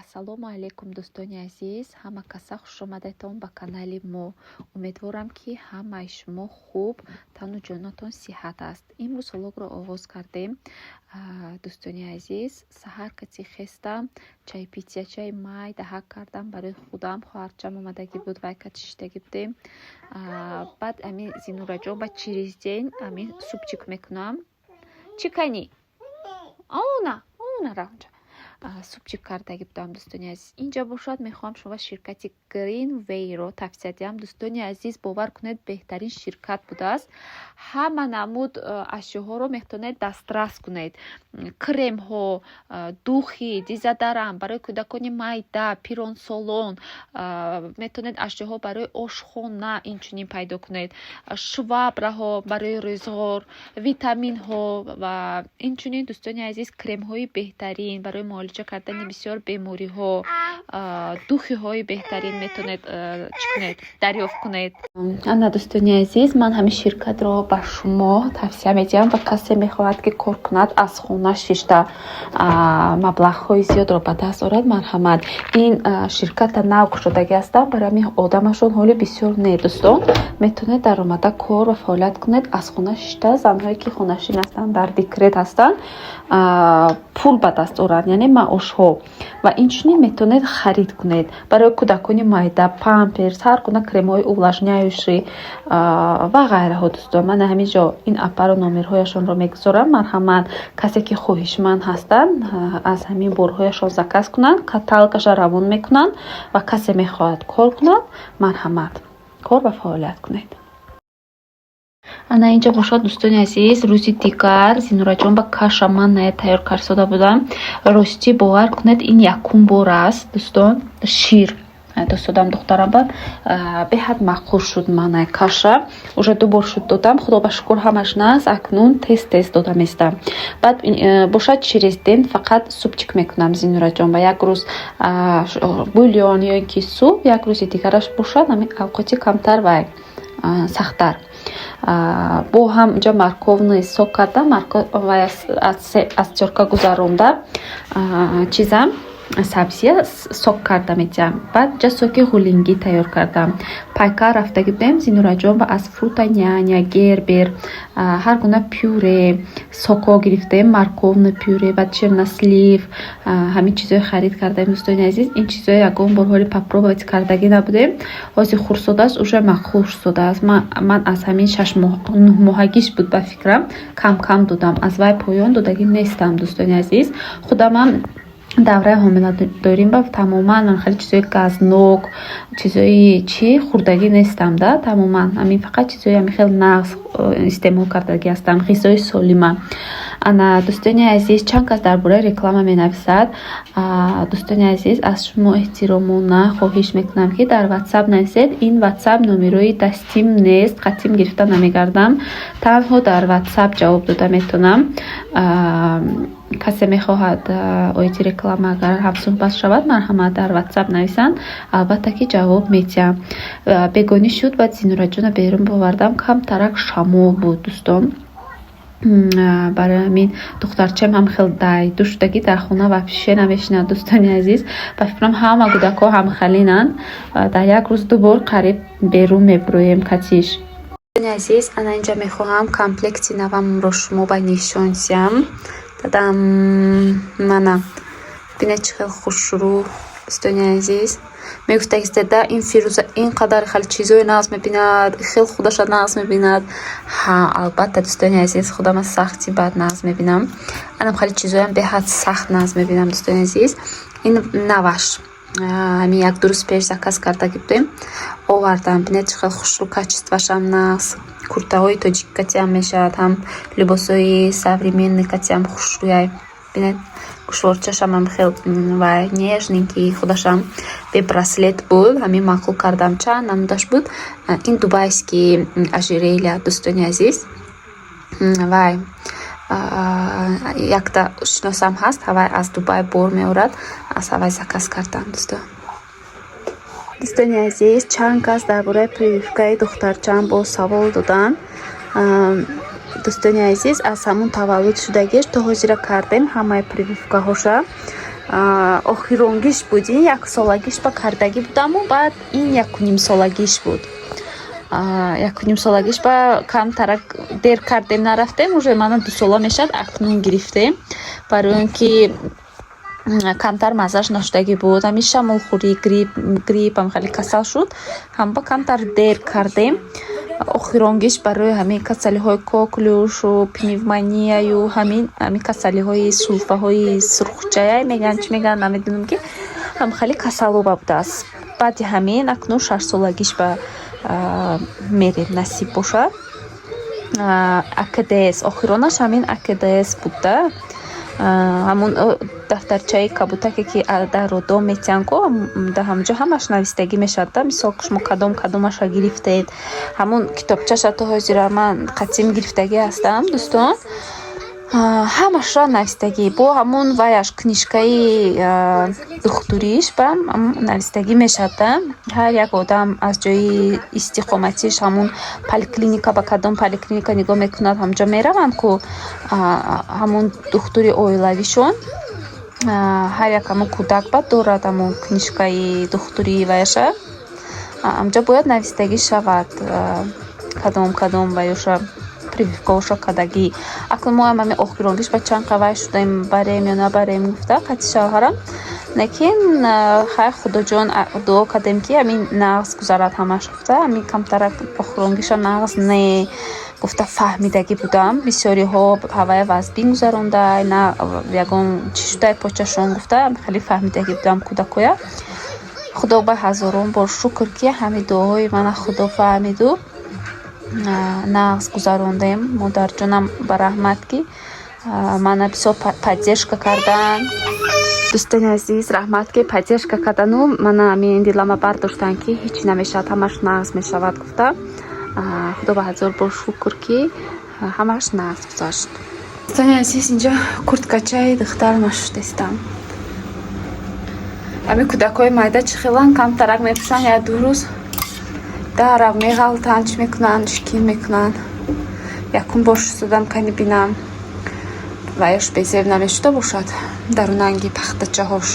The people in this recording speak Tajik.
Ассалому алайкум, дӯстони азиз! Ҳама каса хушомадетон ба канали мо. Умедворам, ки ҳамаи шумо хуб, тану ҷонатон сиҳат аст. Имрӯз влогро оғоз кардем. Дӯстони азиз, саҳар кати хестам, чайпития, чай майдаҳак кардам барои худам. Хоҳарчам омадагӣ буд, вай кати шиштагӣ будем. Баъд ами Зинураҷон ба через день ами супчик мекунам. Чӣ кани? Она, она равнҷа. Супчик кардагӣ будам, дӯстони азиз. Инҷа бошад, мехоҳам шумо ширкати Greenway-ро тавсия диҳам. Дӯстони азиз, бовар кунед, беҳтарин ширкат будааст. Ҳама намуд ашёҳоро метавонед дастрас кунед: кремҳо, духи, дезодорант барои кӯдакони майда, пиронсолон. Метавонед ашёҳо барои ошхона инчунин пайдо кунед, швабраҳо барои рӯзғор, витаминҳо ва инчунин, дӯстони азиз, кремҳои беҳтарин барои муолиҷа кардани бисёр бемориҳо, духиҳои беҳтарин метавонед чӣ кунед, дарёфт кунед. Ана, дӯстони азиз, ман ҳамин ширкатро ба шумо тавсия медиҳам ва касе мехоҳад, ки кор кунад, аз хона шишта маблағҳои зиёдро ба даст орад, марҳамат. Ин ширката нав кушодагӣ ҳастанд, барои ҳамин одамашон ҳоли бисёр не. Дӯстон, метавонед даромада кор ва фаъолият кунед аз хона шишта. Занҳое ки хонашин ҳастанд, дар декрет ҳастанд, пул ба даст оранд, яъне маошҳо. Ва инчунин метавонед харид кунед барои кӯдакони майда памперс, ҳар гуна кремҳои увлажняющий ва ғайраҳо. Дӯстон, ман ҳамин ҷо ин апаро номерҳояшонро мегузорам. Марҳамат, касе ки хоҳишманд ҳастанд, аз ҳамин борҳояшон заказ кунанд, каталогаша равон мекунанд. Ва касе мехоҳад кор кунад, марҳамат, кор ва фаъолият кунед. Ана, инҷа бошад, дӯстони азиз, рӯзи дигар Зинураҷон ба каша ман тайёр карсода будам. Ростӣ, бовар кунед, ин якум бор аст, дӯстон, шир дӯстодам духтарам ба беҳад маъқул шуд. Мана каша уже ду бор шуд додам, худо ба шукр, ҳамаш наст. Акнун тез тез дода местам. Баъд бошад, через день фақат супчик мекунам Зинураҷон ба. Як рӯз бульон ё ин ки суп, як рӯзи дигараш бошад ҳамин авқоти камтар вай сахттар. Бо ҳам инҷа морковный сок кардам, вай аз тёрка гузаронда, чизам, сабзия сок карда метиҳам. Баъд инҷа соки ғулингӣ тайёр кардам. Пайка рафтагӣ будем, Зинураҷон ва аз Фрутоняня, Гербер ҳар гуна пюре, сокҳо гирифтем, морковный пюре ва чернослив, ҳамин чизҳои харид кардаем. Дӯстони азиз, ин чизҳои ягон бор ҳоли попробовать кардагӣ набудем. Ҳозир хурсодааст, уже маъқул шудааст. Ман аз ҳамин 6 моҳ, 9 моҳагиш буд, ба фикрам, кам кам додам, аз вай поён додагӣ нестам. Дӯстони азиз, худамам давраи ҳомиладорим ба тамоман ман хеле чизҳои газнок, чизҳои чӣ хӯрдагӣ нестам да. Тамоман ҳамин фақат чизҳои ҳамин хел нағз истеъмол кардагӣ ҳастам, ғизои солима. Ана, дӯстони азиз, чанд кас дар бораи реклама менависад. Дӯстони азиз, аз шумо эҳтиромона хоҳиш мекунам, ки дар Ватсап нависед. Ин Ватсап номерои дастим нест, қатъим гирифта намегардам, танҳо дар Ватсап ҷавоб дода метавонам. Касе мехоҳад оиди реклама агар ҳамсӯҳбат шавад, марҳамат, дар Ватсап нависанд, албатта ки ҷавоб медиҳам. Бегонӣ шуд, баъд Зинураҷонро берун бовардам. Камтарак шамол буд, дӯстон. Барои ҳамин духтарчаам ҳам хел дайду шудагӣ, дар хона вообще намешинад. Дӯстони азиз, ба фикрам, ҳама кӯдакҳо ҳамхалинанд. Дар як рӯз ду бор қариб берун мебуроем катиш. Дӯстони азиз, ана инҷа мехоҳам комплекти навамро шумо ба нишон диҳам. Дадам, мана бинед, чӣ хел хушрӯ. Дӯстони азиз, мегуфтагӣ да ин Фирӯза ин қадар хеле чизҳои нағз мебинад, хел худаша нағз мебинад. Ҳа, албатта, дӯстони азиз, худама сахти бад нағз мебинам. Анам хеле чизҳоям беҳад сахт нағз мебинам. Дӯстони азиз, ин наваш ҳамин як ду рӯз пеш заказ кардагӣ будем, овардам. Бинед, чӣ хел хушрӯ, качествоашам нағз, куртаҳои тоҷик катиам мешавад, ҳам либосҳои современный катиам хушрӯяй. Бинед, гӯшворчашам ҳам хел вай нежненький, худашам бе браслет буд, ҳамин маъқул кардам. Чанд намудаш буд. Ин дубайский ожерелья, дӯстони азиз. Вай якта шиносам ҳаст, ҳавай аз Дубай бор меорад, аз ҳавай заказ кардам. Дӯстон, дӯстони азиз, чанд кас дар бораи прививкаи духтарчаам боз савол доданд. Дӯстони азиз, аз ҳамун таваллуд шудагиаш то ҳозира кардем ҳамаи прививкаҳоша. Охиронгиш буд. Ин яксолагиш ба кардагӣ будаму, баъд ин якунимсолагиш буд. Якунимсолагиш ба камтарак дер кардем, нарафтем. Уже мана 2 сола мешавад, акнун гирифтем, барои он ки камтар маззаш нашудагӣ буд. Ҳамин шамолхӯрӣ, грипп, ам хеле касал шуд, ҳамба камтар дер кардем. Охиронгиш барои ҳамин касалиҳои коклюшу пневмонияю ҳамин касалиҳои сулфаҳои сурхчая мегӯянд, чӣ мегӯянд, намедонам, ки ҳам хеле касалоба будааст. Баъди ҳамин акнун шашсолагиш ба мерем, насиб бошад. АКДС, охиронаш ҳамин АКДС буда. Ҳамун дафтарчаи кабутаке, ки дар роддом метиҳанд ко, дар ҳамонҷо ҳамаш навистагӣ мешавад да. Мисол, шумо кадом кадомаша гирифтед, ҳамун китобчаша то ҳозира ман қатим гирифтагӣ ҳастам, дӯстон. Ҳамашро навистагӣ, бо ҳамун ваяш, книжкаи духтуриш ба навистагӣ мешавад да. Ҳар як одам аз ҷои истиқоматиш ҳамун поликлиника, ба кадом поликлиника нигоҳ мекунад, ҳамонҷо мераванд ку, ҳамун духтури оилавишон ҳар як ҳамун кӯдак ба дорад ҳамун книжкаи духтурии ваяша. Ҳамҷо бояд навистагӣ шавад, кадом кадом ваёша, прививкаоша кардагӣ. Акнун мо ҳам ҳамин охиронгиш ба чанд қавай шудем, барем ё набарем гуфта қати шавҳарам. Лекин хайр, Худоҷон, дуо кардем, ки ҳамин нағз гузарад ҳамаш гуфта. Ҳамин камтарак охиронгиша нағз не гуфта фаҳмидагӣ будам. Бисёриҳо ҳавая вазбин гузарондай, на ягон чӣ шудай почашон гуфта, хеле фаҳмидагӣ будам кӯдакоя. Худо ба ҳазорон бор шукр, ки ҳамин дуоҳои мана Худо фаҳмиду нағз гузарондем. Модарҷонам ба раҳмат, ки мана бисёр поддержка карданд. Дӯстони азиз, раҳмат, ки поддержка кардану мана ҳамин дилама бардоштанд, ки ҳеҷ намешавад, ҳамаш нағз мешавад гуфта. Худо ба ҳазор бор шукр, ки ҳамаш нағз гузашт. Дӯстони азиз, инҷо курткачаи духтарма шуштестам. Ҳамин кӯдакҳои майда чӣ хелан, камтарак мепӯшанд, як ду рӯз дарав меғалтанд, чӣ мекунанд, шикин мекунанд. Якум бор шустодам, кани бинам, ваяш безеб намешуда бошад, дарунанги пахтачаҳош.